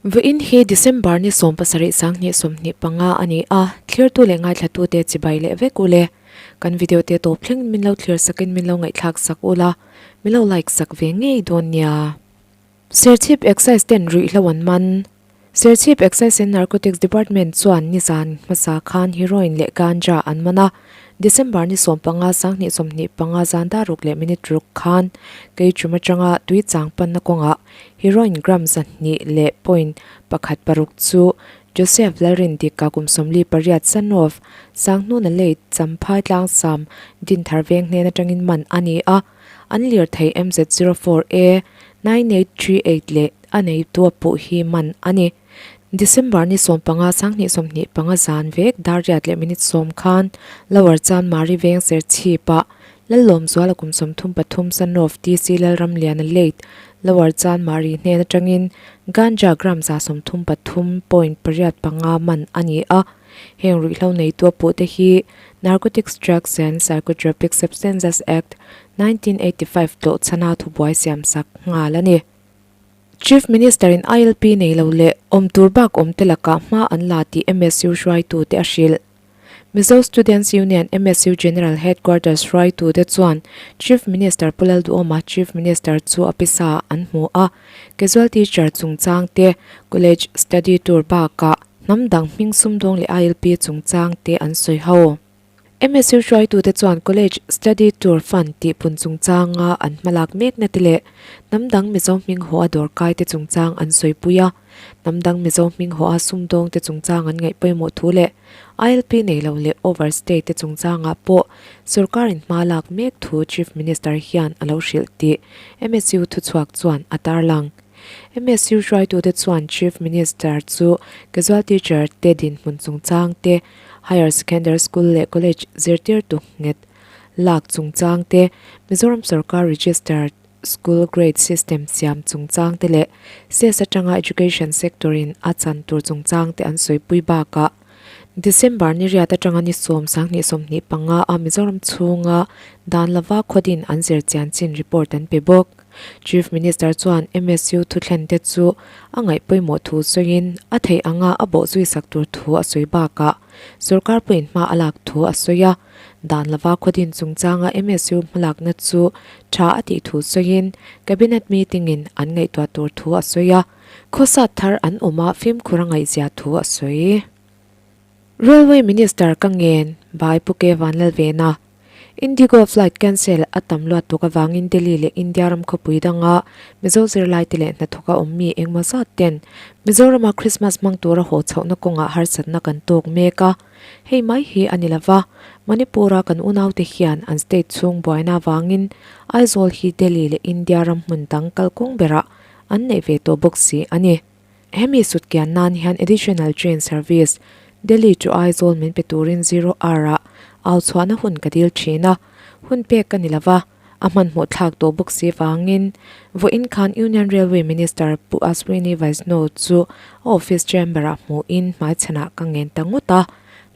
Vawiin hi December ni 17 2025 a ni a, thlirtu leh ngaithlatute chibai leh vek ule. Kan video te tawp thleng min lo thlir sakin min lo ngaihthlak sak ula, min lo like sak ve ngei dawn nia. Serchhip Excise ten ruihhlo an man. Serchhip Excise and Narcotics Department chuan nizan hmasa khan heroin leh ganja an man a, December ni 15 2025 zan dar ruk leh minute ruk khan Keichum atanga Tuichang panna kawngah heroin gram 200 leh point pakhat paruk chu Joseph Lalrindika kum 48 son of Sanghnuna Late Champhai Tlangsam Dinthar Veng hnen atangin man a ni a. An lirthei MZ 04 A 9838 leh a neitu a puh hi man a ni. December ni 15 2025 zan vek dar riat leh minute sawm khan Lower Chanmari veng Serchhip-ah Lallawmzuala kum 33 son of TC Lalramliana Late Lower Chanmari hnen atangin Ganja gram 133 point pariat panga man a ni a. Heng ruihhlo neitu a puhte hi Narcotics Drugs and Psychotropic Substances Act, 1985 tlawh chhana thubuai siamsak nghal a ni. Chief Minister in ILP nei lo leh awm tur bak awm te lakah hma an la tih MSU hruaitute a hrilh. Mizo Students Union, MSU, General Headquarters hruaitute chuan Chief Minister Pu Lalduhawma Chief Minister chu a pisa an hmu a, Casual Teacher chungchang te, College Study Tour bakah Hnam dang hming sumdawng leh ILP chungchang te an sawi ho. MSU hruaitute chuan College Study Tour Fund tih pun chungchanga an hmalak mekna te leh hnam dang Mizo hming haw a dawrkai te chungchang an sawipui a. Hnam dang Mizo hming haw a sumdawng te chungchang an ngaih pawimawh thu leh ILP nei lo leh overstay te chungchangah pawh sorkarin hma lak mek thu Chief Minister hian a lo hrilh tih MSU thuchhuak chuan a tarlang. MSU hruaitute chuan Chief Minister chu casual teacher te dinhmun chungchang te, Higher Secondary School leh College zirtirtu nghet lak chungchang te, Mizoram sorkar registered school grade system siam chungchang te leh SES atanga education sector in a chan tur chungchang te an sawipui bakah December ni riat atanga ni sawm sanghnih sawmhnih panga a Mizoram chhunga dan lova khawdin an zir chian chin report an pe bawk. Chief Minister chuan MSU thuthlen te chu a ngaih pawimawh thu sawiin a theih anga a bawh zui sak tur thu a sawi bakah sorkar pawhin hma a lak thu a sawi a. Dan lova khawdin chungchanga MSU hmalakna chu tha a tih thu sawiin Cabinet meeting in an ngaihtuah tur thu a sawi a. Khawsat thar an awm a fimkhur a ngaihzia thu a sawi. Railway Minister ka ngen Bhai Puke Vanlalvena Indigo flight cancel a tam luat tuk avangin Delhi leh India ram khawpui danga Mizo zirlaite leh hnathawka awmmi engmaw zat ten Mizorama Christmas hmang tura haw chhohna kawngah harsatna kan tawk mek a. Hei mai hi a ni lova, Manipur-a kan unaute hian an state chhung buaina avangin Aizawl hi Delhi leh India ram hmun dang kalkawng berah an neih ve tawh bawk si a ni. Hemi sutkian nan hian additional train service Delhi to Aizawl min pe turin zero hour-ah au chhuahna hun ka dil thin a, hun pek ka ni lova, a hmanhmawh thlak tawh bawk si vangin vawiin khan Union Railway Minister Pu Ashwini Vaishnaw chu a office chamber-ah hmuhin hmaichhanah ka ngen ta ngawt a,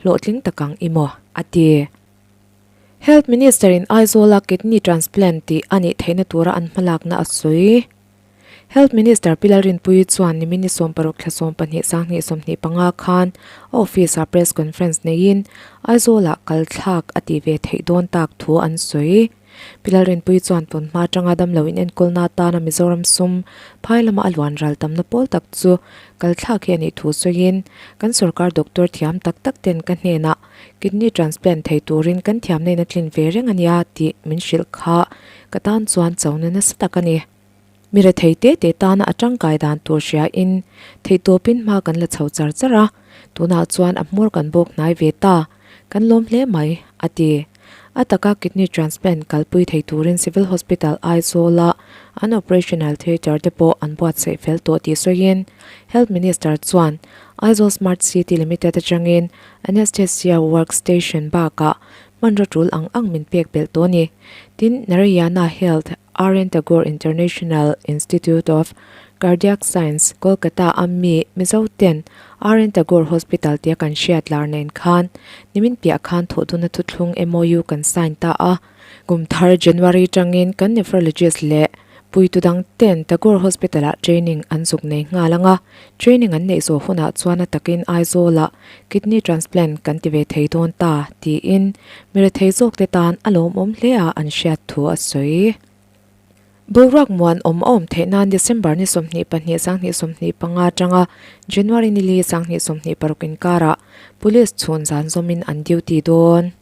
hlawhtling tak ang i maw? a ti. Health Minister-in Aizawl-a kidney transplant tih a nih theihna tura an hmalakna a sawi. Health Minister Pi Lalrinpuii chuan nimin ni 16 thla 12 sanghnih 25 khan a office-ah press conference neiin Aizawl-ah kal thlak a tih ve theih dawn tak thu an sawi. Pi Lalrinpuii chuan tun hma atanga damlo inenkawlna atana Mizoram sum phai lama a luan ral tamna pawl tak chu kal thlak hi a nih thu sawiin kan sorkar doctor thiam tak tak ten ka hnenah kidney transplant thei turin kan thiamna in a tlin ve reng a nia tih min hrilh kha ka tan chuan chona nasa tak a ni. Mi rethei te te tana a tangkai dan tur hriain theihtawpin hma kan la chho char char a, tunah chuan a hmawr kan bawk hnai ve ta, kan lawm hle mai, a ti. A taka kidney transplant kalpui thei turin Civil Hospital Aizawl-a an operational theatre te pawh an buatsaih fel tawh tih sawiin Health Minister chuan Aizawl Smart City Limited atangin Anaesthesia Work Station bakah hmanraw tul ang ang min pek belh tawh a ni. Tin, Narayana Health, RN Tagore International Institute of Cardiac Science, Kolkata a mi Mizo ten RN Tagore Hospital tia kan hriat lar nen khan nimin piah khan thawhduna thuthlung MOU kan sign ta a. Kum thar January tangin kan nephrologist leh. Puitu dang ten Tagore Hospital-ah training an zuk nei nghal ang a, training an neih zawh hunah chuan a takin Aizawl-ah kidney transplant kan ti ve thei dawn ta, tiin mi rethei zawkte tan a lawmawm hle a an hriat thu a sawi. Boruak muan awm a awm theih nan December ni 22 2025 atanga January ni li 2026 inkarah Police chhun zan zawmin an duty dawn.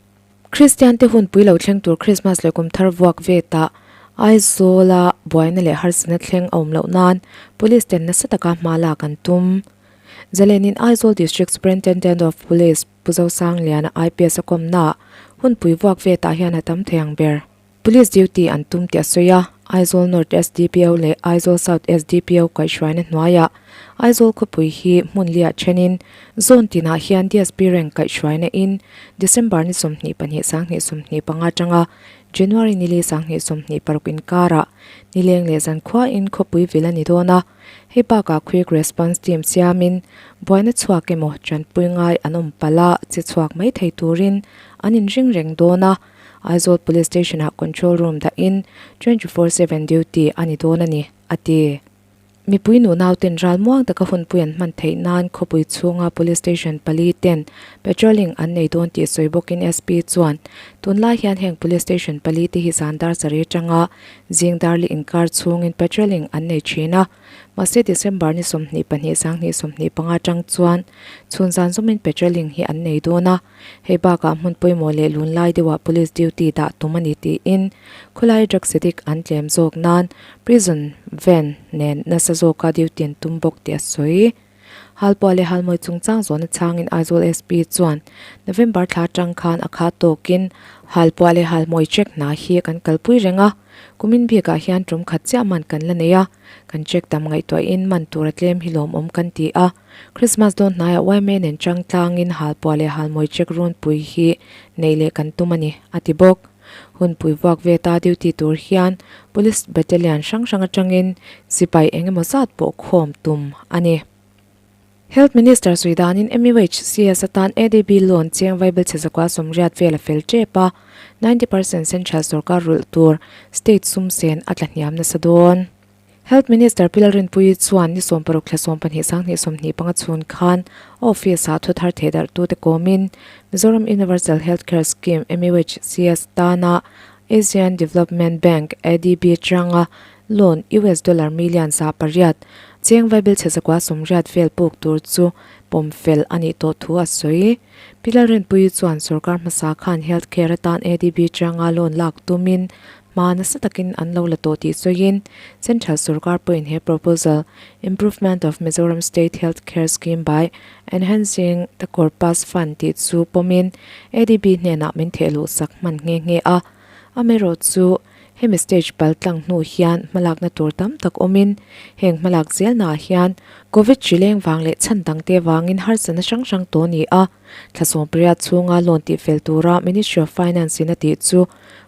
Kristian te hunpui lo thleng tur Krismas leh kum thar vuak vetah Aizawla buaina leh harsatna thleng a awm loh nan Police ten nasa taka hma lak an tum. Zalenin Aizawl District Superintendent of Police Pu Zosangliana IPS a kawmnaah hunpui vuak vetah hian a tam thei ang ber. Police duty an tum tih a sawi a, Aizawl North SDPO leh Aizawl South SDPO kaihhruaina hnuaiah Aizawl khawpui hi hmun liah thenin zone tinah hian DSP rank kaihhruaina in December ni 22 2025 atanga January ni li 2026 inkarah nileng leh zankhuain khawpui vil a ni dawn a, hei bakah Quick Response Team siamin buaina chhuak emaw tanpui ngai an awm palh a che chhuak mai thei turin an inring reng dawn a. Aizawl Police Station-ah Control Room dahin 24/7 duty a ni dawn a ni, a ti. Mipui nunauten ralmuang taka hunpui an hman theih nan khawpui chhunga Police Station pali ten patrolling an nei dawn tih sawi bawkin SP chuan tunlai hian heng Police Station pali te hi zan dar sarih atanga zing dar leh inkar chhungin patrolling an nei thin a, mahse December ni 22 2025 atang chuan chhun zan zawmin patrolling hi an nei dawn a. Hei bakah hmun pawimawh leh lunlai deuhah police duty dah tum a ni tiin khawlai drugs addict an tlem zawk nan prison van nen nasa zawka duty an tum bawk tih a sawi. Halpuah leh Halmawi chungchang zawhna chhangin Aizawl SP chuan November thla atang khan a kha tawkin Halpuah leh Halmawi check hna hi kan kalpui reng a, kumin bikah hian tum khat chiah man kan la nei a, kan check tam ngaihtuahin man tur a tlem hi lawmawm kan ti a. Christmas dawn hnaiah yma nen chang tlangin halpuah leh halmawi check runpui hi neih leh kan tum a ni, a ti bawk. Hunpui vuak ve ta duty tur hian Police Battalion hrang hrang atangin sipai eng emaw zat pawh khawm tum a ni. Health Minister sawi danin MUHCS atan ADB loan cheng vaibel chhe zakua 80 vel a fel tep a, 90 percent central sorkar rulh tur state sum sen a tlahniam nasa dawn. Health Minister Pi Lalrinpuii chuan ni 16 thla 12 sanghnih 25 chhun khan a office-ah thu thar theh darhtute kawmin Mizoram Universal Health Care Scheme, MUHCS, tana Asian Development Bank, ADB, atanga loan US dollar million 800 cheng vaibel chhe 180 vel puk tur chu pawm fel a nih tawh thu a sawi. Pi Lalrinpuii chuan sorkar hmasa khan health care atan ADB atanga loan lak tumin Hma nasa takin an lo la tawh tih sawiin Central sorkar pawhin he proposal, Improvement of Mizoram State Health Care Scheme by Enhancing the Corpus Fund tih chu pawmin ADB hnenah min theh luh sak hman nghe nghe a. Amaherawh chu hemi stage pal tlang hnu hian hmalakna tur tam tak awmin heng hmalak zelnaah hian Covid hri leng vang leh chhan dangte vangin harsatna hrang hrang tawh ni a. Thla 18 chhunga loan tihfel tura Ministry of Finance in a tih chu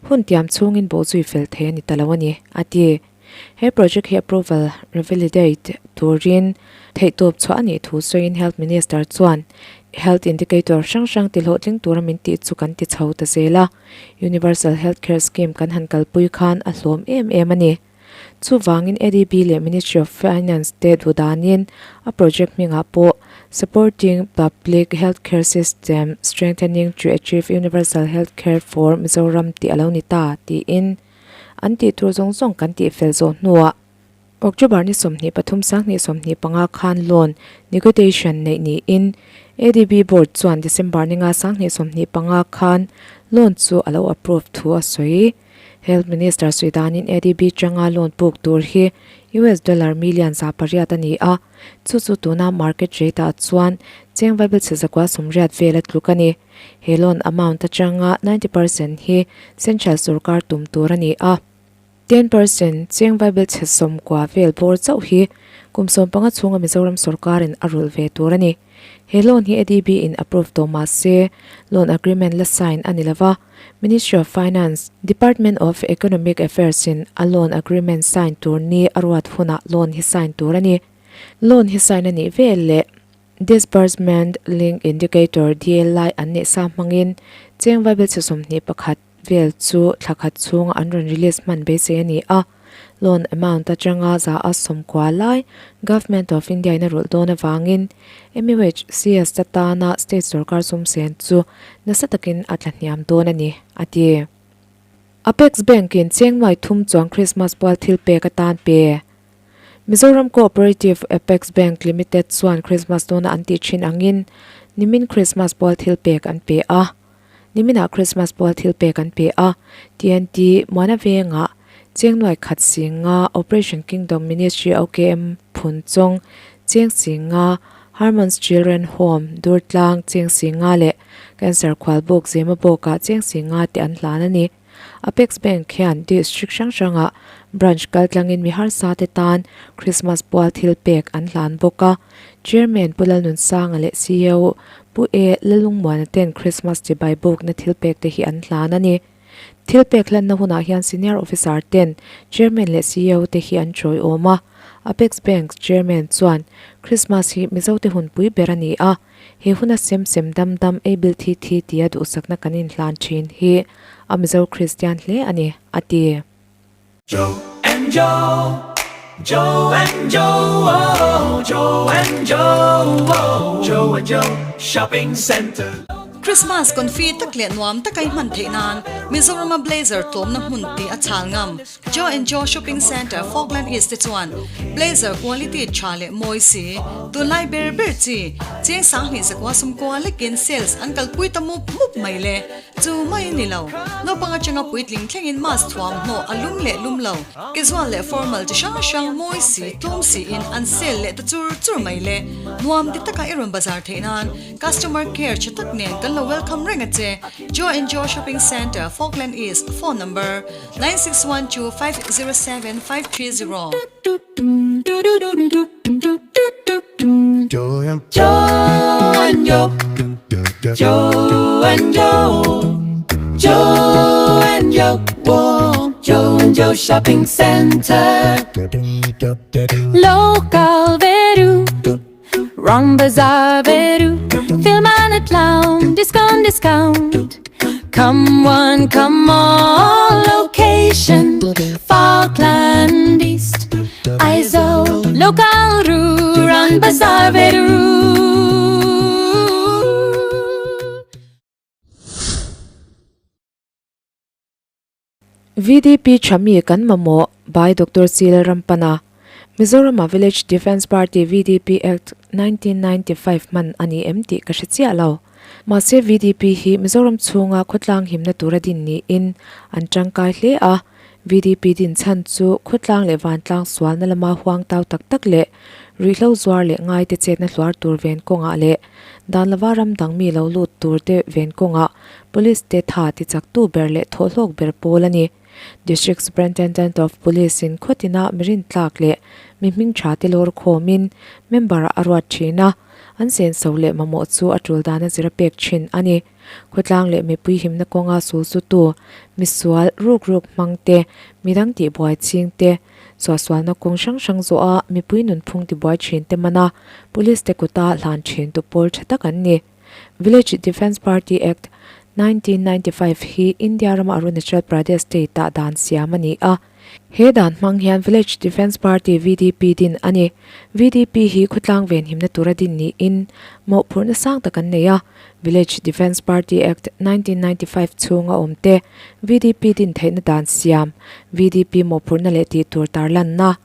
Hun tiam chhungin bawhzui fel thei a ni ta lo a ni, a ti. He project hi approval revalidate turin theihtawp chhuah a nih thu sawiin Health Minister chuan Health indicator hrang hrang ti hlawhtling tura min tih chu kan ti chho ta zel a, Universal Health Care Scheme kan han kalpui khan a hlawm em em a ni. Chuvangin ADB leh Ministry of Finance te duh danin a project hmingah pawh Supporting Public Health Care System Strengthening to Achieve Universal Health Care for Mizoram tih a lo ni ta tiin an tih tur zawng zawng kan tih fel zawh hnuah October ni 23 2025 khan loan negotiation neih niin ADB Board chuan December ni nga 2025 khan loan chu a lo approve thu a sawi. Health Minister sawi danin ADB changa loan puk tur hi US dollar million 800 a ni a, chu chu tuna market rate ah chuan cheng vaibel chhe 180 vel a tluk a ni. He loan amount atanga 90 percent hi central sorkar tum tur a ni a. 10 percent cheng vaibel chhe 90 vel bawr chauh hi kum 15 chhunga Mizoram sorkarin a rulh ve tur a ni. He loan hi ADB in approve tawh mah se loan agreement la sign a ni lova, Ministry of Finance, Department of Economic Affairs in a loan agreement sign tur ni a ruat hunah loan hi sign tur a ni. Loan hi sign a nih vel leh Disbursement Link Indicator, DLI, an neih sa hmangin cheng vaibel chhe 21 vel chu thla khat chhunga an rawn release hman beisei a ni a. Loan amount atanga 190 lai Government of India in a rulh dawn avangin MUHCS atana state sorkar sum sen chu nasa takin a tlahniam dawn a ni, a ti. Apex Bank in cheng nuai thum chuang Christmas pual thil pek atan pe. Mizoram Cooperative Apex Bank Limited chuan Christmas dawna an tih thin angin nimin Christmas pual thil pek an pe a. Niminah Christmas pual thil pek an pe a. TNT Muana Vengah cheng nuai khat singa Operation Kingdom Ministry OKM phun chawng cheng singa Harmon's Children Home Durtlang cheng singa leh Cancer khual bawk zema bawkah cheng singa te an hlan a ni. Apex Bank hian district hrang hrangah branch kaltlangin mi harsa te tan Christmas pual thil pek an hlan bawk a. Chairman Pu Lalnunsanga leh ceo Pu E Lalungmuana ten Christmas chibai bawkna thil pek te hi an hlan a ni. Thil pek hlanna hunah hian senior officer ten Chairman leh ceo te hi an chawiawm a. Apex Bank Chairman chuan Christmas hi Mizote hunpui ber a ni a. He huna sem sem dam dam ei bil thi thi tia duhsakna kan inhlan thin hi a Mizo Kristian hle a ni, a ti. Joe and Joe, Joe and Joe, oh, Joe and Joe, oh, Joe and Joe Shopping Centre. Christmas confi tak leh nuam taka i hman theih nan Mizorama Blazer tlawmna hmun tih a chhal ngam. Joe and Joe Shopping Centre, Falkland East te chuan blazer quality tha leh mawi si, tunlai ber ber chi, cheng sanghnih zakua sumkua lekin sales an kalpui ta mup mup mai le. Chu mai a ni lo, naupang atanga puitling thlengin mask thuam hnawh a lum leh lum lo, casual leh formal chi hrang hrang mawi si, tlawm siin an sale leh ta chur chur mai le. Nuam ti taka i rawn bazar theih nan customer care tha tak nen kan lo welcome reng a che. Joe and Joe Shopping Centre, Falkland East, phone number. 9612 507 530. Joe and Joe, Joe and Joe Shopping Centre. Local veru, Rang Bazaar veru, Filmana clown, discount, discount. Come one, come all, location, Falkland East, Aizawl, local ru, Rang Bazaar veru. VDP tha mi kan mamawh by Doctor C Lalrampana, Mizorama Village Defence Party VDP Act 1995 hman a ni em tih ka hre chiah lo. Mahse VDP hi Mizoram chhunga khawtlang himna tura din niin an tangkai hle a, VDP din chhan chu khawtlang leh vantlang sualna lama huang tau tak tak leh ruihhlo zuar leh ngaite chetna hluar tur ven kawngah leh dan lova ram dang mi lo lut tur te ven kawngah Police te tha ti chaktu ber leh thawhhlawk ber pawl a ni. District Superintendent of Police in khawtina mi rintlak leh mi hming tha te lawr khawmin member ah a ruat thin a, an senso leh mamawh chu a tul dan a zir a pek thin a ni. Khawtlang leh mipui himna kawnga sul sutu, misual, ruk ruk hmang te, midang tihbuai ching te, suahsualna kawng hrang hrang zawha mipui nunphung tibuai thin te mana Police te kuta hlan thin tu pawl tha tak an ni. Village Defence Party Act, 1995 hi India rama Arunachal Pradesh state-ah dan siam a ni a. He dan hmang hian Village Defence Party, VDP, din a ni. VDP hi khawtlang venhimna tura din niin mawhphurhna sang tak an nei a. Village Defence Party Act, 1995 chhunga awm te, VDP din theihna dan siam, VDP mawhphurhna leh tih tur tarlanna,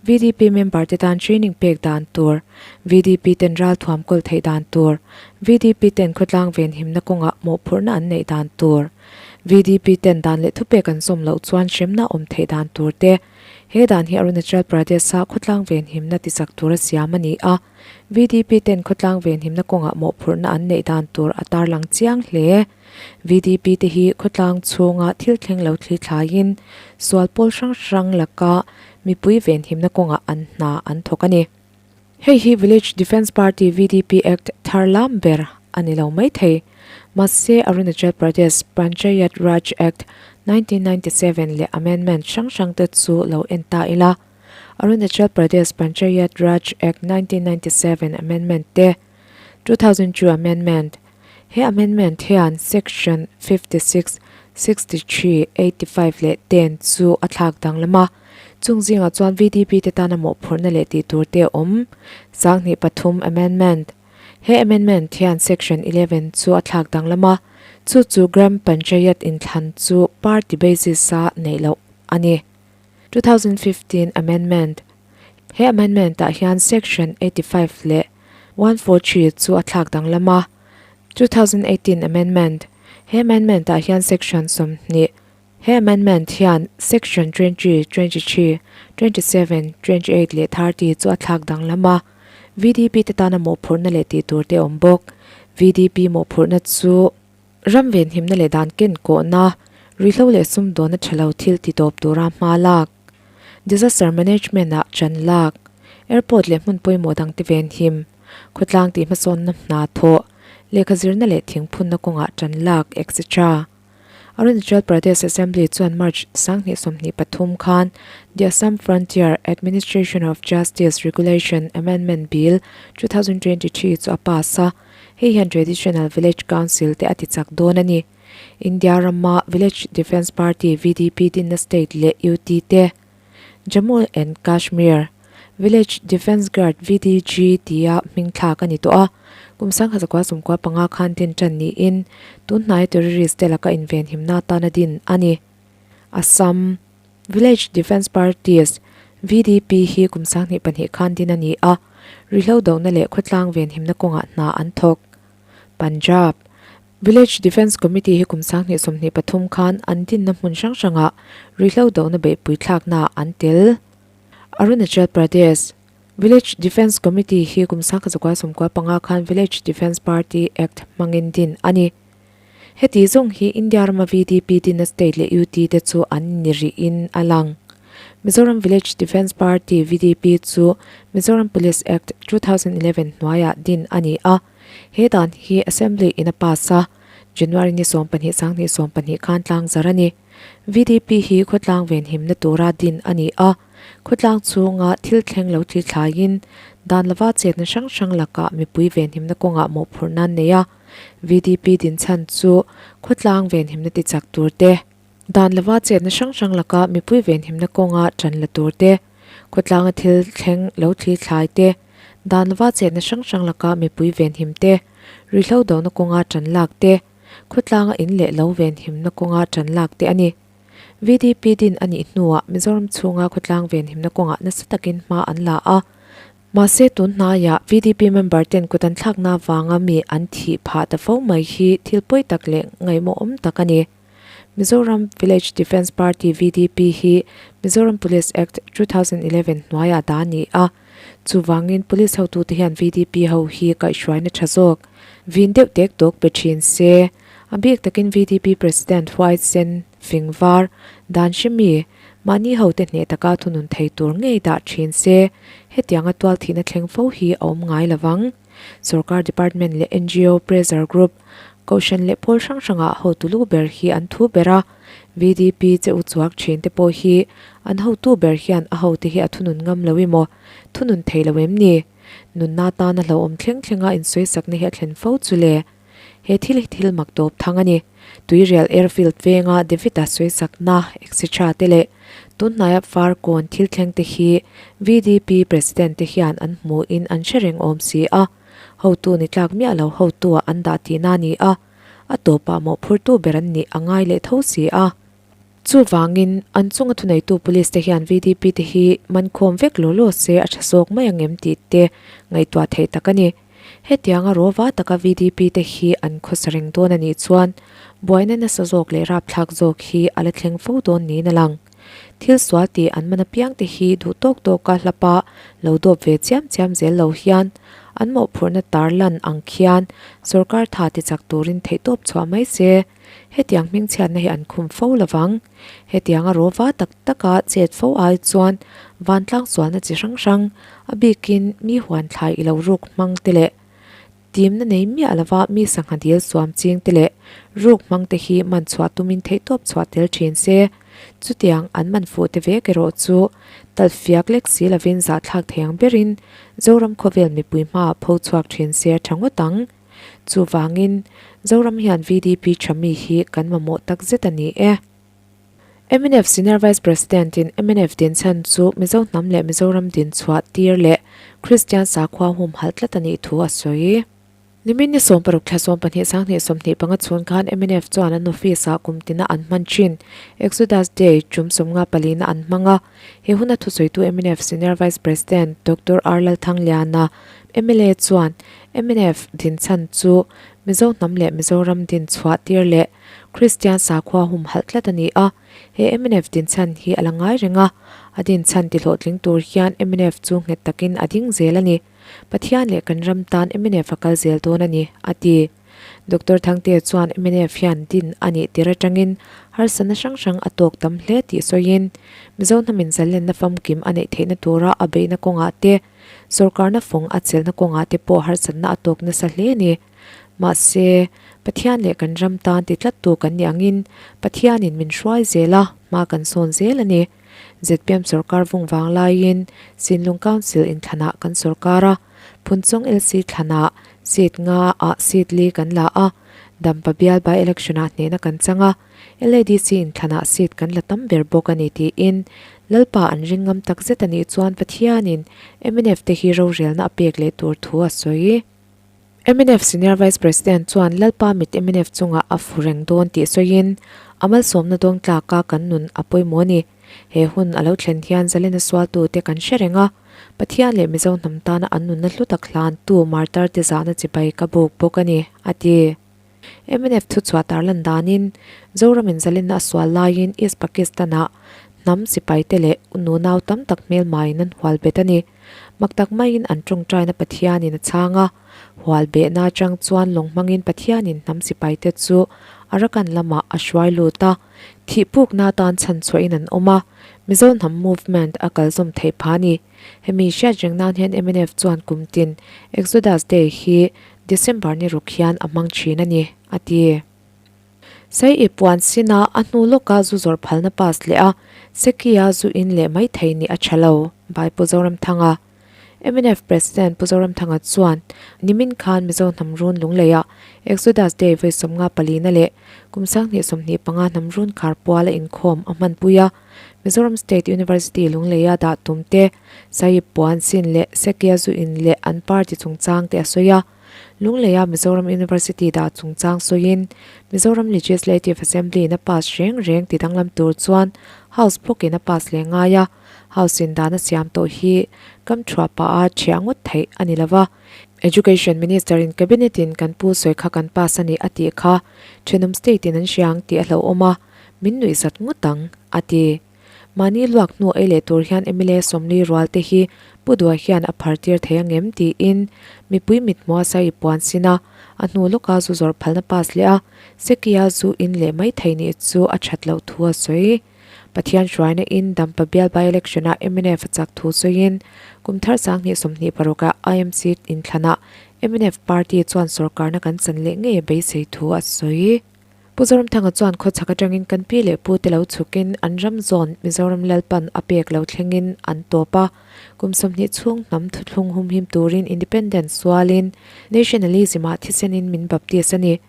VDP member te tan training pek dan tur, VDP ten ralthuam kawl theih dan tur, VDP ten khawtlang venhimna kawngah mawhphurhna an neih dan tur, VDP ten dan leh thupek an zawm loh chuan hremna awm theih dan tur te. He dan hi Arunachal Pradesh-a khawtlang venhimna tichak tura siam a ni a, VDP ten khawtlang venhimna kawngah mawhphurhna an neih dan tur a tarlang chiang hle. VDP te hi khawtlang chhunga thil thleng lo thli thlaiin sual pawl hrang hrang laka mipui venhimna kawngah an hna an thawk a ni. Hei hi Village Defence Party, VDP, Act thar lam ber a ni lo mai thei. Mahse, Arunachal Pradesh Panchayat Raj Act, 1997 leh amendment hrang hrang te chu lo en ta ila. Arunachal Pradesh Panchayat Raj Act, 1997 amendment te, 2002 amendment, He amendment hian Section 56, 63, 85 leh 10 chu a thlak danglam a. Chung zingah chuan VDP te tana mawhphurhna leh tih tur te a awm. 23 Amendment He amendment hian Section 11 chu a thlak danglam a, chu chu Gram Panchayat inthlan chu party basis-a neih loh a ni. 2015 Amendment He amendment-ah hian Section 85 leh 143 chu a thlak danglam a. 2018 Amendment He amendment-ah hian Section 20 He amendment hian Section 20, 23, 27, 28 leh 30 chu a thlak danglam a. VDP te tana mawhphurhna leh tih tur te a awm bawk. VDP mawhphurhna chu ram venhimna leh dan ken kawhna, ruihhlo leh sumdawnna tha lo thil ti tawp tura hma lak, disaster management ah chan lak, airport leh hmun pawimawh dangte venhim, khawtlang tih hmasawnna hna thawh, lehkha zirna leh thingphunna kawngah chan lak, etc. Arunachal Pradesh Assembly chuan March 2023 khan The Assam Frontier Administration of Justice Regulation Amendment Bill, 2023 chu a pass a, hei hian Traditional Village Council te a ti chak dawn a ni. India rama Village Defence Party, VDP, dinna state leh UT te, Jammu and Kashmir Village Defence Guard, VDG, tia hming thlak a ni tawh a. Kum 1995 khan din tan niin tun hnaia terrorist te laka invenhimna atana din a ni. Assam Village Defence Parties, VDP, hi kum 2002 khan din a ni a, rihlo dohna leh khawtlang venhimna kawngah hna an thawk. Punjab Village Defence Committee hi kum 2023 khan an dinna hmun hrang hrangah rihlo dohna beihpui thlaknaah an tel. Arunachal Pradesh Village Defence Committee hi kum 1995 khan Village Defence Party Act hmangin din a ni. Heti zawng hi India rama VDP dinna state leh UT te chu an ni rihin a lang. Mizoram Village Defence Party, VDP, chu Mizoram Police Act, 2011 hnuaiah din a ni a. He dan hi Assembly in a pass a, January ni 12 2020 khan tlang zar a ni. VDP hi khawtlang venhimna tura din a ni a, khawtlang chhunga thil thleng lo thli thlaiin dan lova chetna hrang hrang lakah mipui venhimna kawngah mawhphurhna an nei a. VDP din chhan chu khawtlang venhimna tichak tur te, dan lova chetna hrang hrang laka mipui venhimna kawnga tan la tur te, khawtlanga thil thleng lo thli thlai te, dan lova chetna hrang hrang laka mipui venhim te, ruihhlo dohna kawnga tan lak te, Khawtlanga in leh lo venhimna kawnga tan lak te a ni. VDP din a nih hnuah Mizoram chhunga khawtlang venhimna kawngah nasa takin hma an la a. Mahse tun hnaiah VDP member ten kut an thlakna avanga mi an thih phah ta fo mai hi thil pawi tak leh ngaihmawhawm tak a ni. Mizoram Village Defence Party, VDP, hi Mizoram Police Act, 2011 hnuaiah dah a ni a. Chuvangin Police hotute hian VDP ho hi kaihhruaina tha zawk vin deuh tek tawk pe thin se. A bik takin VDP President huaisen, fing var, dan hre mi, mahni hote hneh taka thunun thei tur ngei dah thin se. Hetianga tual thihna thleng fo hi a awm ngai lovang. Sorkar department leh ngo, pressure group, kohhran leh pawl hrang hrangah hotu lu ber hi an thu ber a. VDP che u chuak thin te pawh hi an hotu ber hian a hote hi a thunun ngam lo emaw, thunun thei lo em ni? Nunna tana hlauhawm thleng thlenga insawisakna hi a thlen fo chu le. He thil hi thil mak tawp thang a ni. Tuirial Airfield venga David-a sawisakna etc te leh tunhnaia Farkawn thil thleng te hi VDP President te hian an hmuhin an hre reng awm si a, hotu ni tlak miah lo hotu-ah an dah tihna a ni a. A tawpah mawhphurtu ber an nih a ngai leh tho si a. Chuvangin, an chunga thuneitu police te hian VDP te hi mankhawm vek law law se a tha zawk mai ang em tih te ngaihtuah theih tak a ni. Hetianga rawva taka VDP te hi an khawsa reng dawn a nih chuan buaina nasa zawk leh rapthlak zawk hi a la thleng fo dawn niin a lang. Thil sual tih an man apiang te hi duh tawk tawka hlapa lo dawp ve chiam chiam zel lo hian an mawhphurhna tar lan ang khian sorkar tha ti chak turin theihtawp chhuah mai se. Hetiang hmingchhiatna hi an khum fo lovang. Hetianga rawva tak taka chet fo ai chuan vantlang sualna chi hrang hrang, a bikin mi huan thlai i lo ruk hmang te leh timna nei miah lova mi sangha dil suam ching te leh ruk hmang te hi man chhuah tumin theihtawp chhuah tel thin se. Chutiang an man fuh te vek erawh chu talhfiak lek si lovin zahthlak thei ang berin Zoram khawvel mipui hmaah pho chhuak thin se a tha ngawt ang. Chuvangin, Zoram hian VDP tha mi hi kan mamawh tak zet a ni e. Mnf Senior Vice President in mnf din chhan chu Mizo hnam leh Mizoram din chhuah tir leh Kristian sakhua humhalh tlat a nih thu a sawi. Nimin ni 16 thla 12 sanghnih 25 chhun khan mnf chuan an office ah kum tina an hman thin Exodus Day tum sawmnga palina an hmang a. He huna thusawitu mnf Senior Vice President Doctor R Lalthangliana, mla chuan mnf din chhan chu Mizo hnam leh Mizoram din chhuah tir leh Kristian sakhua humhalh tlat a ni a, he mnf dinchhan hi a la ngai reng a, a dinchhan ti hlawhtling tur hian mnf chu nghet takin a ding zel a ni. Pathian leh kan ram tan mnf a kal zel dawn a ni, a ti. Doctor Thangtea chuan mnf hian din a nih tir atangin harsatna hrang hrang a tawk tam hle tih sawiin, Mizo hnamin zalenna famkim a neih theihna tura a beihna kawngah te, sorkarna fawng a chelhna kawngah te pawh harsatna a tawk nasa hle a ni. Mahse, Pathian leh kan ram tan ti tlattu kan nih angin Pathianin min hruai zel a, hma kan sawn zel a ni. Zpm sorkar vung vang laiin Sinlung Council inthlanah kan sorkar a, Phunchawng LC thlanah seat nga ah seat li kan la a, Dampa bial by election ah hnehna kan chang a, LADC inthlanah seat kan la tam ber bawk a ni tiin Lalpa an ring ngam takzet a nih chuan Pathianin mnf te hi rorelna a pek leh tur thu a sawi. Mnf Senior Vice President chuan Lalpa mit mnf chungah a fu reng dawn tih sawiin, a malsawmna dawn tlaka kan nun a pawimawh a ni. He hun a lo thlen hian Zalena sualtute kan hre reng a, Pathian leh Mizo hnam tana an nunna hlu tak hlantu martar te zahna chibai ka buk bawk a ni, a ti. Mnf thuchhuah tarlan danin, Zoramin Zalena a sual laiin East Pakistan-ah hnam sipaite leh nunau tam tak hmelmaiin an hual bet a ni. Mak tak maiin an tawngtaina Pathianin a chhang a, hual behna atang chuan lawng hmangin Pathianin hnam sipaite chu Arakan lamah a hruai lut a, thih pukna atan chhan chhuahin an awm a, Mizo hnam movement a kal zawm theih phah a ni. Hemi hriat reng nan hian mnf chuan kum tin Exodus Day hi December ni ruk hian a hmang thin a ni, a ti. Sai i puan sinah a hnu lawka zu zawrh phalna pass leh a, Seki-a zu in leh mai thei nih a tha lo, Bai Pu Zoramthanga. Mnf President Pu Zoramthanga chuan nimin khan Mizo hnam run Lungleiah Exodus Day vawi sawmnga palina leh kum 2025 hnam run khar puala inkhawm a hmanpui a, Mizoram State University Lungleia dah tum te, Sai i puan sin leh Seki-a zu in leh an party chungchang te a sawi a. Lungleia Mizoram University dah chungchang sawiin Mizoram Legislative Assembly in a pass reng reng ti danglam tur chuan House bawkin a pass leh ngai a, House in dan a siam tawh hi kam thuah pah a thiah ngawt theih a ni lova. Education Minister in Cabinet in kan pu sawi kha kan pass a ni a tih kha thenawm state in an hria ang tih a hlauhawm a, min nuihzat ngawt ang, a ti. Mahni luak hnu ei leh tur hian mla Sawmli rual te hi Pu Dua hian a phar tir thei angem tiin mipui mithmuh a sai puan sin a, a hnu lawka zu zawrh phalna pass leh a, Sekia zu in leh mai thei nih chu a that loh thu a sawi. Pathian hruaina in Dampa bial by election ah mnf a chak thu sawiin kum thar 2026 ah IMC inthlanah mnf party chuan sorkarna kan chan leh ngei a beisei thu a sawi. Pu Zoramthanga chuan khawchhak atangin kan pi leh pu te lo chhukin an ram zawn Mizoram Lalpan a pek lo thlengin an tawp a. Kum 20 chhung hnam thuthlung humhim turin Independence sualin Nationalism ah thisenin min baptist a ni.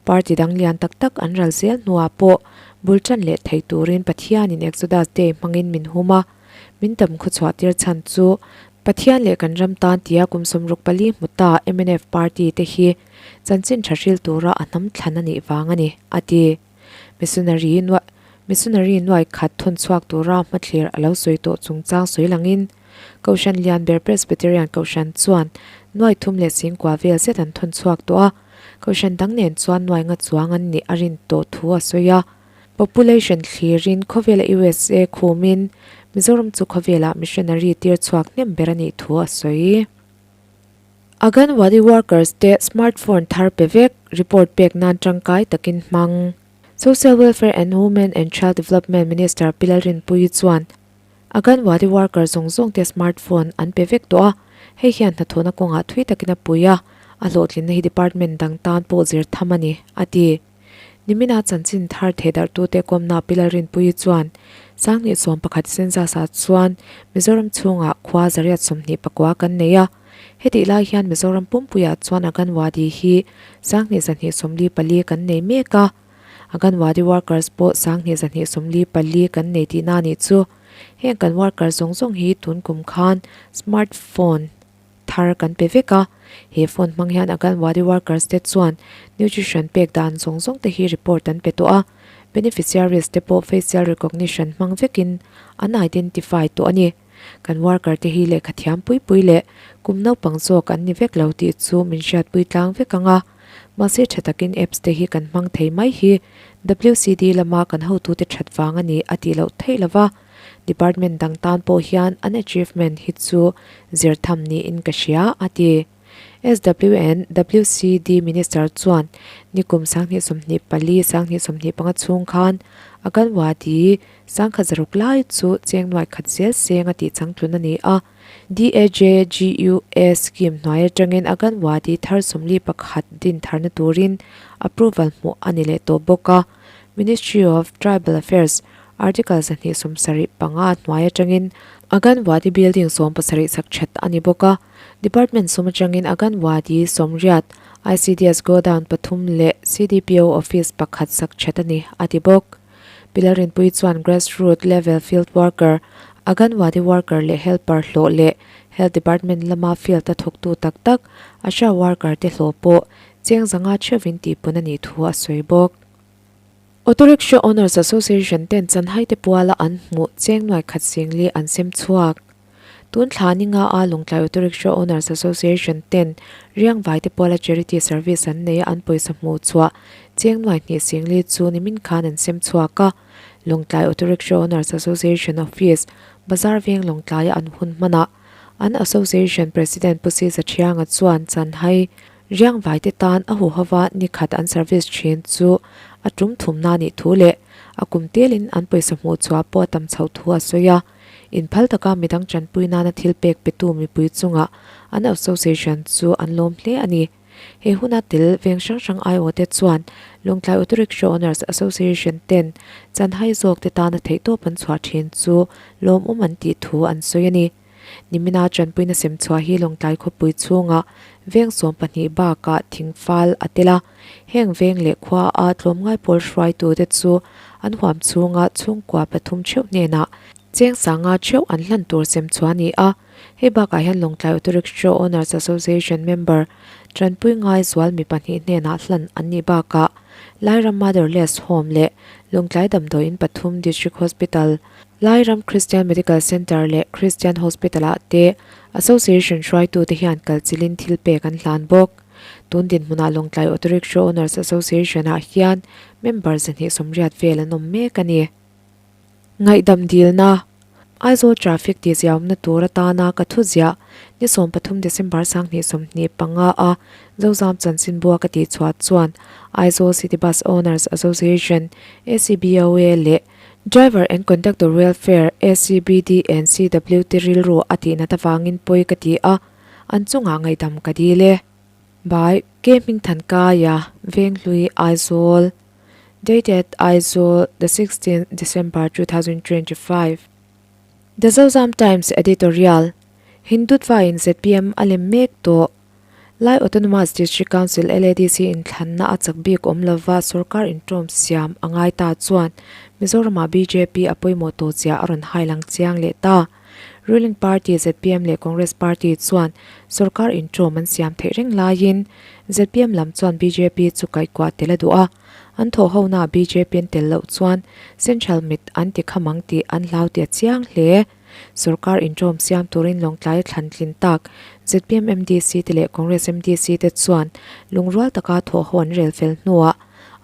Party dang lian tak tak an ral zel hnuah pawh bul tan leh thei turin Pathianin Exodus Day hmangin min hum a. Min tam khawchhuah tir chhan chu Pathian leh kan ram tan tia kum 64 hmu ta mnf party te hi Chanchin tha hril tura a hnam thlan a nih vang a ni, a ti. Missionary nuai Missionary nuai khat thawn chhuak tura hmathlir a lo sawi tawh chungchang sawi langin, Kohhran lian ber Presbyterian Kohhran chuan nuai thum leh singkua vel zet an thawn chhuak tawh a, Kohhran dang nen chuan nuai nga chuang an nih a rin tawh thu a sawi a. Population thlirin khawvela USA khumin Mizoram chu khawvelah missionary tir chhuak hnem ber a nih thu a sawi. Anganwadi workers te smartphone thar pe vek, report pek nan tangkai takin hmang. Social Welfare and Women and Child Development Minister Pi Lalrinpuii chuan Anganwadi worker zawng zawng te smartphone an pe vek tawh a, hei hian hnathawhna kawngah thui takin a pui a, a hlawhtlinna hi department dang tan pawh zir tham a ni, a ti. Nimina chanchin thar thehdarhtute kawmna Pi Lalrinpuii chuan 2011 census ah chuan Mizoram chhungah khua zariat 24 kan nei a. Hetih lai hian Mizoram pumpuiah chuan Anganwadi hi 2224 kan nei mek a, Anganwadi workers pawh 2224 kan nei tihna a nih chu. Heng kan worker zawng zawng hi tun kum khan smart phone thar kan pe vek a, he phone hmang hian Anganwadi workers te chuan nutrition pek dan zawng zawng te hi report an pe tawh a, beneficiaries te pawh facial recognition hmang vekin an identify tawh a ni. Kan worker te hi lehkha thiam pui pui leh kum naupang zawk an ni vek lo tih chu min hriatpui tlang vek ang a. Mahse tha takin apps te hi kan hmang thei mai hi WCD lama kan hotute that vang a ni a tih loh theih lo va. Department dang tan pawh hian an achievement hi chu zir tham niin ka hria a ti. SWN, WCD Minister chuan nikum 2024, 2025 chhung khan Aganwadi sangkhat zaruk lai chu cheng nuai khat zel seng a tih changtlun a ni a. DAJGUA scheme hnuai atangin Aganwadi thar 41 din tharna turin approval hmuh a ni leh tawh bawk a. Ministry of Tribal Affairs Article 275 hnuai atangin Aganwadi building 17 sak that a ni bawk a. Department sum atangin Aganwadi sawmriat, ICDS Godown pathum leh CDPO Office pakhat sak that a ni, a ti bawk. Pilar Rinpui chuan Grassroot level field worker, Aganwadi worker leh helper hlawh leh Health Department lama field a thawktu tak tak Asha worker te hlawh pawh cheng zanga theuhin tihpun a nih thu a sawi bawk. Auto Rickshaw Owners Association ten chanhai te puala an hmuh cheng nuai khat singli an sem chhuak. Tun thla ni nga a Lawngtlai Auto Rickshaw Owners Association ten Riangvai te puala charity service an nei a an pawisa hmuh chhuah cheng nuai hnih singli chu nimin khan an sem chhuak a. Lawngtlai Auto Rickshaw Owners Association Office, Bazar Veng Lawngtlaia an hun hmanah an Association President Pu Siza Thianga chuan chanhai Riangvai te tan a huhova ni khat an service thin chu a tum thumna nih thu leh a kum telin an pawisa hmuh chhuah pawh a tam chhoh thu a sawi a. Inphal taka midang tanpui nana thil pek petu mipui chungah an association chu an lawm hle a ni. He huna tel veng hrang hrang aiawh te chuan Lawngtlai Auto Rickshaw Owners Association ten chanhai zawk te tana theihtawp an chhuah thin chu lawmawm an tih thu an sawi a ni. Nimina tanpuina sem chhuah hi Lawngtlai khawpui chhungah veng 12 bakah thingfal a tel a, heng veng leh khua a tlawmngai pawl hruaitute chu an huam chhunga chhungkua pathum theuh hnenah cheng sanga theuh an hlan tur sem chhuah a ni a. Hei bakah hian Lawngtlai Auto Rickshaw Owners Association member tanpui ngai zual mi pahnih hnenah hlan an nih bakah Lairam Motherless Home leh Lawngtlai Damdawiin pathum District Hospital, Lairam Christian Medical Centre leh Christian Hospital ah te Association hruaitute hian kalchilhin thil pek an hlan bawk. Tun dinhmunah Lawngtlai Auto Rickshaw Owners Association ah hian member 280 vel an awm mek a ni. Ngaihdam dilna, Aizawl Traffic tihziaumna tur atana ka thu ziah ni 13 December 2025 a Zozam chanchinbua ka tihchhuah chuan Aizawl City Bus Owners Association, ACBOA, leh Driver and Conductor Welfare, ACBD and CW te rilru a tih nat avangin pawi ka ti a, an chungah ngaihdam ka dil e. By K Hmingthankaia, Venghlui, Aizawl. Dated Aizawl, the 16th December 2025. The Zozam Times Editorial, Hindutva in zpm a lem mek tawh. Lai Autonomous District Council, LADC, inthlanna a chak bik awm lova sorkar inṭawm siam a ngai ta chuan Mizoramah bjp a pawimawh tawh chiah a rawn hai lang chiang leh ta. Ruling Party zpm leh Congress Party chuan sorkar inṭawm an siam theih reng laiin zpm lam chuan bjp chu kaihkuah tel a duh a, an thawhhonaah bjp an tel loh chuan Central mit an ti kham ang tih an hlau tih a chiang hle. Sorkar inṭawm siam turin Lawngtlai a thlan tlin tak zpm MDC te leh Congress MDC te chuan lungrual taka thawhho an rel fel hnuah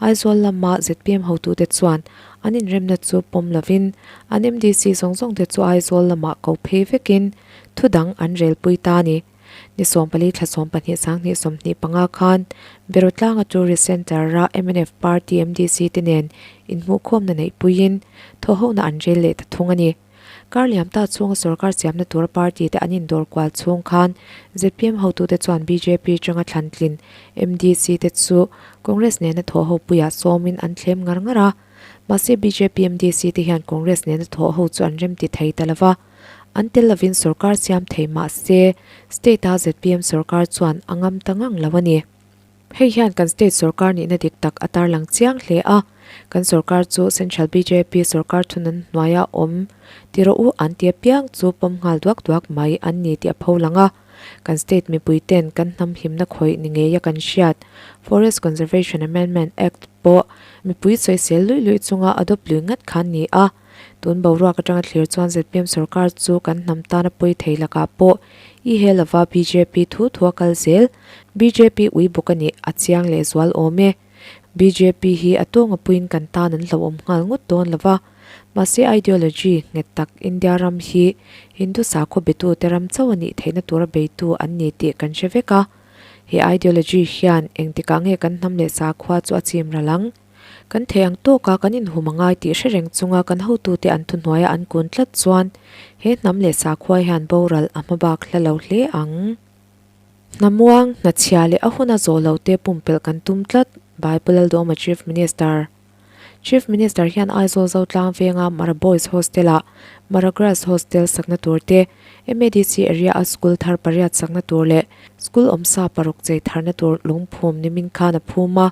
Aizawl lama zpm hotute chuan an inremna chu pawm lovin an MDC zawng zawng te chu Aizawl lamah ko phei vekin thu dang an relpui ta a ni. Ni 14 thla 12 2025 khan Berawtlanga Tourist Centre-a mnf Party MDC te nen inhmuhkhawmna neihpuiin thawhhona an rel leh ta thung a ni. Kar liam ta chhunga sorkar siamna tura party te an indawr kual chhung khan zpm hotute chuan bjp atanga thlantlin MDC te chu Congress nena thawhho puiah sawmin an thlem ngar ngar a. Mahse bjp MDC te hian Congress nena thawhho chu an remti thei ta lova. An tel lovin sorkar siam thei mah se, state-a zpm sorkar chuan a ngam ta ngang lo a ni. Hei hian kan state sorkar nihna dik tak a tarlang chiang hle a, kan sorkar chu Central bjp sorkar thunan hnuaia awm ti rawh u an ti apiang chu pawm nghal duak duak mai an ni tih a pho lang a. Kan state mipui ten kan hnam himna khawih ni ngeia kan hriat Forest Conservation Amendment Act pawh mipui sawisel luih luih chunga adopt lui ngat khan ni a. Tun boruak atanga thlir chuan zpm sorkar chu kan hnam tana pawi thei lakah pawh i he lova bjp thu thu a kal zel. Bjp ui bawk a nih a chiang leh zual awm e. Bjp hi a tawnga puiin kan tan an hlauhawm nghal ngawt dawn lova. Mahse ideology nghet tak India ram hi Hindu sakhaw betute ram chauh a nih theihna tura beitu an ni tih kan hre vek a. He ideology hian engtikah nge kan hnam leh sakhua chu a chim ral ang? Kan thei ang tawka kan inhum a ngai tih hre reng chunga kan hotute an thuhnuaia an kun tlat chuan he hnam leh sakhua hian boral a hma bak hla lo hle ang. Hnamuang, hnachhia leh a huna zawh lo te pumpelh kan tum tlat, By Pu Lalduhawma Chief Minister. Chief Minister hian Aizawl Zotlang venga Mara Boys Hostel-ah Mara Girls Hostel sakna tur te, MADC area-a school thar pariat sakna tur leh school awmsa paruk chei tharna tur lungphum nimin khan a phum a.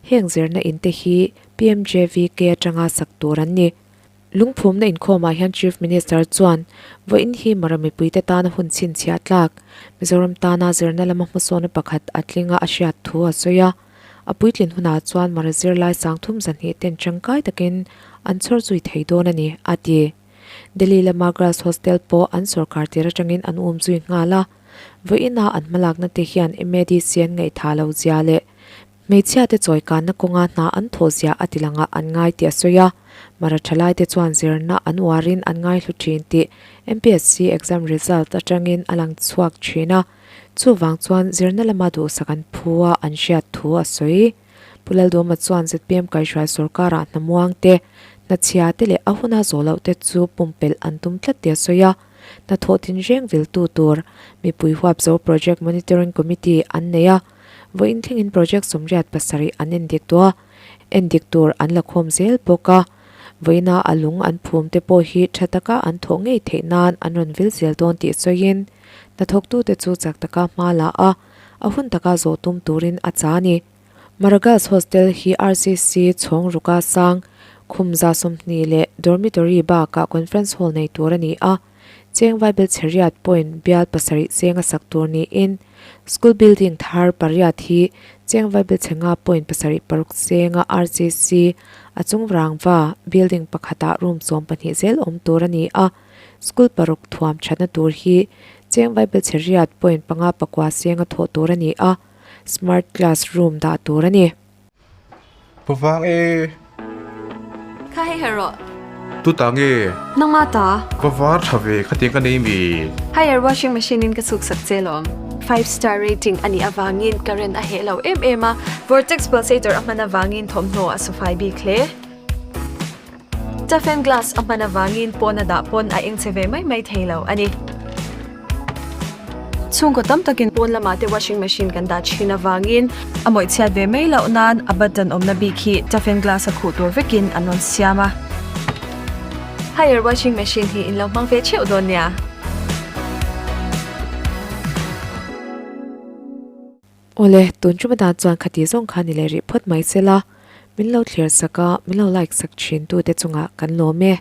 Heng zirna in te hi PMJVK atanga sak tur an ni. Lungphumna inkhawmah hian Chief Minister chuan vawiin hi Mara mipuite tana hun chhinchhiah tlak, Mizoram tana zirna lama hmasawna pakhat a tlinga a hriat thu a sawi a. A puitlin hunah chuan Mara zirlai sangthum zahnih ten tangkai takin an chhawr zui thei dawn a ni, a ti. Delhi lama Girls Hostel pawh an sorkar tir atangin an um zui nghal a. Vawiina an hmalakna te hian MADC an ngaihthah lo zia leh hmeichhiate chawikanna kawnga hna an thawh zia a ti langah an ngai tih a sawi a. Mara thalaite chuan zirna an uarin an ngaihlu thin tih MPSC exam result atangin a lang chhuak thin a. Chuvang chuan zirna lama duhsak an phu a an hriat thu a sawi. Pu Lalduhawma chuan zpm kaihhruai sorkarah hnamuang te, hnachhia te leh a huna zawh loh te chu pumpelh an tum tlat tih a sawi a. Hnathawh tinreng viltu tur mipui huapzo Project Monitoring Committee an nei a, vawiin thlengin project sawmriat pasarih an endik tawh a, endik tur an la khawm zel bawk a. Vawiina a lung an phum te pawh hi tha taka an thawh ngei theih nan an rawn vil zel dawn tih sawiin hnathawktute chu chak taka hma la a, a hun taka zawh tum turin a cha a ni. Maragas Hostel hi RCC chhawng ruka sang, khum 120 leh dormitory bakah conference hall nei tur a ni a. Cheng Vaibel Chheriat point bial pasarih cheng a sak tur niin school building thar pariat hi Cheng Vaibel Chhenga point pasarih paruk chenga RCC a chung rangva building pakhatah room 12 zel awm tur a ni a. School paruk thuam thatna tur hi Cheng Vaibel Chheriat point panga pakua chenga thawh tur a ni a. Smart class room dah tur a ni. Pu vang e. Kha hei her rawh. Tu ta nge? Nangma ta. Va var tha ve khatiang ka nei mi. Haier washing machine in ka chhuk sak che lawm. Five star rating a nih avangin current a heh lo em em a, vortex pulsator a hman avangin thawmhnaw a sufai bik hle. Toughen glass a hman avangin pawn a dah pawn a eng che ve mai mai thei lo a ni. Chhungkaw tam takin pawn lamah te washing machine kan dah thin avangin a mawih chhiat ve mai loh nan a button awmna bik hi toughen glass a khuh tur vekin an rawn siam a. Haier washing machine hi in lo hmang ve theuh dawn nia. Awle, tun chuma dan chuan khati zawng kha ni leh rih phawt mai se la, min lo thlir sak a, min lo like sak thin tute chungah kan lawm e.